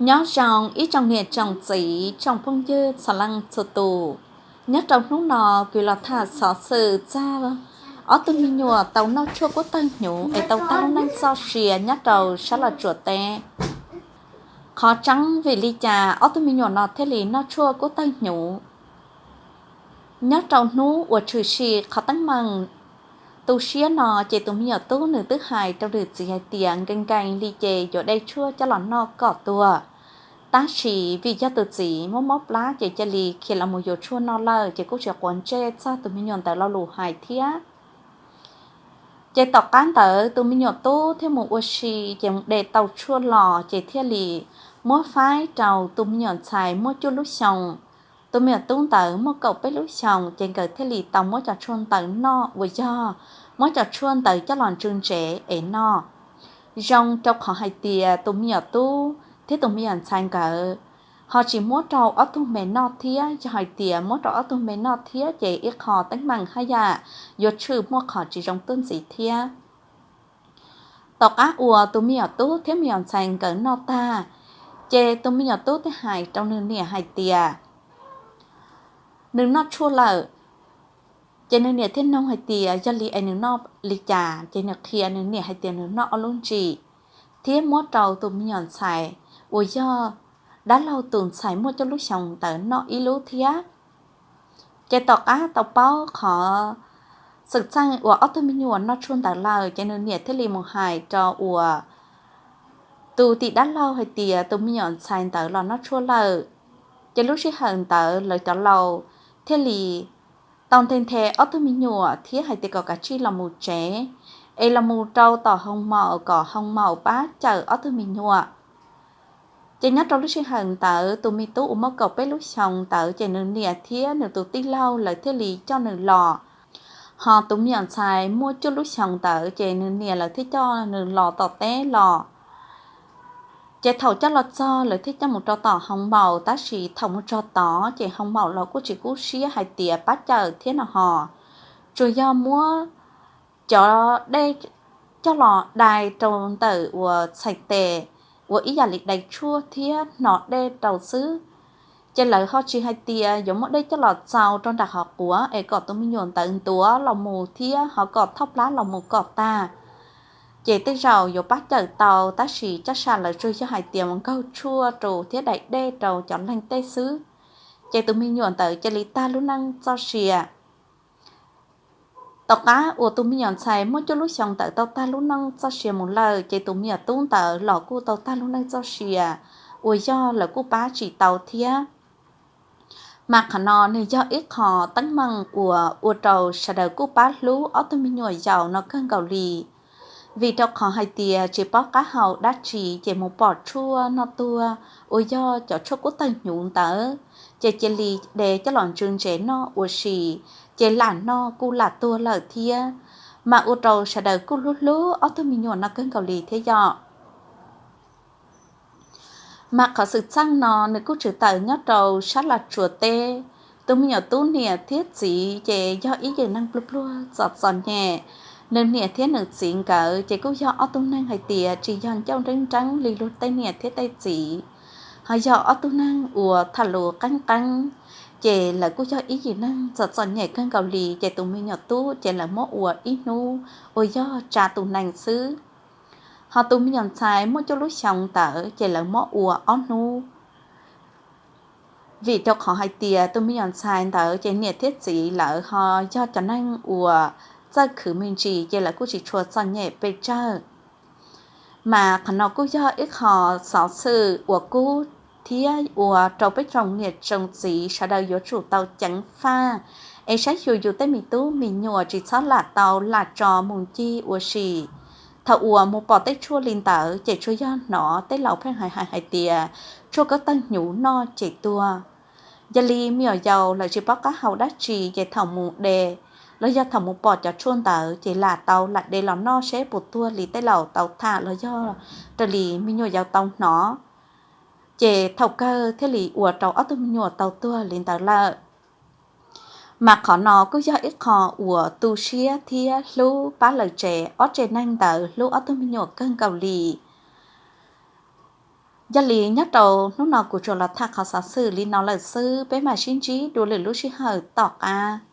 Nyob zoo ib tsoom niam tsoom txiv tsoom phooj ywg txhua leej txhua tus, nyob rau hnub no kuv los tham xov xwm txog ob tug me nyuam tau noj tshuaj kub tawg hnyuv es tau tag lub neej txoj sia nyob rau sab Los Tsuas teb. Qhov tseeb vim li cas ob tug me nyuam no thiaj li noj tshuaj kub tawg hnyuv? Nyob rau hnub uas tshwm sim qhov teeb meem tu siab no ces tus me nyuam tub nws twb hais rau nws txiv hais tias nkees nkees li ces yuav de tshuaj coj los noj kom tuag. Tab sis vim yog tus txiv muaj mob plab ces cia li khiav los mus yuav tshuaj noj lawm ces kuj tsis quav ntsej txog tus me nyuam ntawd lo lus hais thiab. Ces tom qab ntawd tus me nyuam tub thiaj mus ua si ces mus de tau tshuaj los ces thiaj li muab faib rau tus me nyuam ntxhais muaj cuaj lub xyoos. Tus me nyuam tub ntawd muaj kaum peb lub xyoos ces nkawd thiaj li tau muab cov tshuaj ntawd noj uas yog muab cov tshuaj ntawd coj los ntsw ntsev es noj. Zoo rau qhov hais tias tus me nyuam tub thiab tus me nyuam ntxhais nkawd ho tsis muab rau ob tug me noj thiab, yog hais tias muab rau ob tug me noj thiab ces ib qho teeb meem haj yam yuav tshwm muaj qhov tsis zoo tuaj ntxiv thiab. Tom qab uas tus me nyuam tub thiab me nyuam ntxhais nkawd noj tag, ces tus me nyuam tub thiaj hais rau nws niam hais tias nws noj tshuaj lawm. Ces nws niam thiaj nug hais tias yog li es nws noj li cas, ces nws qhia nws niam hais tias nws noj ob lub ntsim thiab muab rau tus me nyuam ntxhais uas yog dab laug tus ntxhais muaj cuaj lub xyoos ntawd noj ib lub thiab. Ces tom qab tau paub qhov xwm txheej uas ob tug me nyuam noj tshuaj ntawd lawm ces nws niam thiaj li mus hais rau uas tus tim dab laug hais tias tus me nyuam ntxhais ntawd los noj tshuaj lawm. Ces lub sij hawm ntawd lawv cov laus thiaj li tau nthe nthe ob tug me nyuam thiab hais tias kom kav tsij los mus tsev, es los mus rau tom hoo maum kom hoo maum pab cawm ob tug me nyuam. Ces nyob rau lub sij hawm ntawd tus me tub uas muaj kaum peb lub xyoos ntawd ces nws niam thiab nws tus tij laug lawv thiaj li coj nws los. Ho tus me nyuam ntxhais muaj cuaj lub xyoos ntawd ces nws niam lawv thiaj coj nws los tom teb los. Ces thaum coj los txog lawv thiaj coj mus rau tom hoo maum, tab sis thaum mus txog tod ces hoo maum los kuj tsis kub siab hais tias pab cawm thiab no ho, tsuas yog muab cov dej coj los dai rau ntawm uas txhais tes uas ib yam li dai tshuaj thiab hno dej rau xwb. Ces lawv ho tsis hais tias yuav muab dej coj los txaus rau nram qhov quav es kom tus me nyuam ntawd ntuav los mus thiab ho kom thauj plab los mus kom tag, ces tej zaum yuav pab cawm tau, tab sis caj sam lawv tsuas yog hais tias mus nkaug tshuaj rau thiab dai dej rau cov leeg tej xwb. Ces tus me nyuam ntawd cia li tag lub neej txoj sia. Tom qab uas tus me nyuam ntxhais muaj cuaj lub xyoo ntawd tau tag lub neej txoj sia mus lawm, ces tus me nyuam tub ntawd los kuj tau tag lub neej txoj sia uas yog lawv kuj pab tsis tau thiab. Mas qhov no nws yog ib qho teeb meem uas ua rau sawv daws kuj pab hlub ob tug me nyuam yaus no kawg nkaus li. Vim rau qhov hais tias tsis paub qab hau dab tsi ces mus pom tshuaj noj tuag uas yog cov tshuaj kub tawg hnyuv ntawd, ces cia li de coj los ntsw ntsev noj ua si, ces lam noj kuj lam tuag lawm thiab. Mas ua rau sawv daws kuj hlub hlub ob tug me nyuam no kawg nkaus li thiab yom. Mas qhov xwm txheej no nws kuj tshwm tawm nyob rau sab Los Tsuas teb. Tus me nyuam tub niam thiab txiv ces yog ib yim neeg pluag pluag txom txom nyem. Nws niam thiab nws txiv nkawd ces kuj yog ob tug neeg hais tias tsis yog ncauj nreeb nreeb li luag tej niam thiab tej txiv, ho yog ob tug neeg uas tham lus qeeb qeeb, ces lawv kuj yog ib yim neeg txom txom nyem kawg nkaus li, ces tus me nyuam tub ces lawv muab ua ib hnub uas yog tsa tus nees xwb. Ho tus me nyuam ntxhais muaj cuaj lub xyoo ntawd ces lawv muab ua ob hnub. Vim rau qhov hais tias tus me nyuam ntxhais ntawd ces niam thiab txiv lawv ho yog cov neeg uas txawj khwv me ntsis, ces lawv kuj tsis tshua txom nyem pes tsawg. Mas qhov no kuj yog ib qho xov xwm uas kub thiab ua rau peb tsoom niam tsoom txiv sawv daws yuav tsum tau ceev faj, es saib xyuas yus tej me tub me nyuam tsis txhob lam tau lam tso mus ncig ua si. Thaum uas mus pom tej tshuaj li ntawd ces tsuas yog hnov tej laus pheej hais hais hais tias tshuaj kub tawg hnyuv noj ces tuag. Yog li me nyuam yaus lawv tsis paub qab hau dab tsi ces thaum mus de los yog thaum mus pom cov tshuaj ntawd ces lam tau lam de los noj seb puas tuag li tej laus tau tham los yog raws li me nyuam yaus tau hnov, ces thaum kawg thiaj li ua rau ob tug me nyuam tau tuag li ntawd lawm. Mas qhov no kuj yog ib qho uas tu siab thiab hlub pab lawv tsev ob tsev neeg ntawd hlub ob tug me nyuam kawg nkaus li. Yog li nyob rau hnub no kuv tsuas los tham qhov xov xwm li no lawm xwb, peb mam sib ntsib dua lwm lub sij hawm tom qab.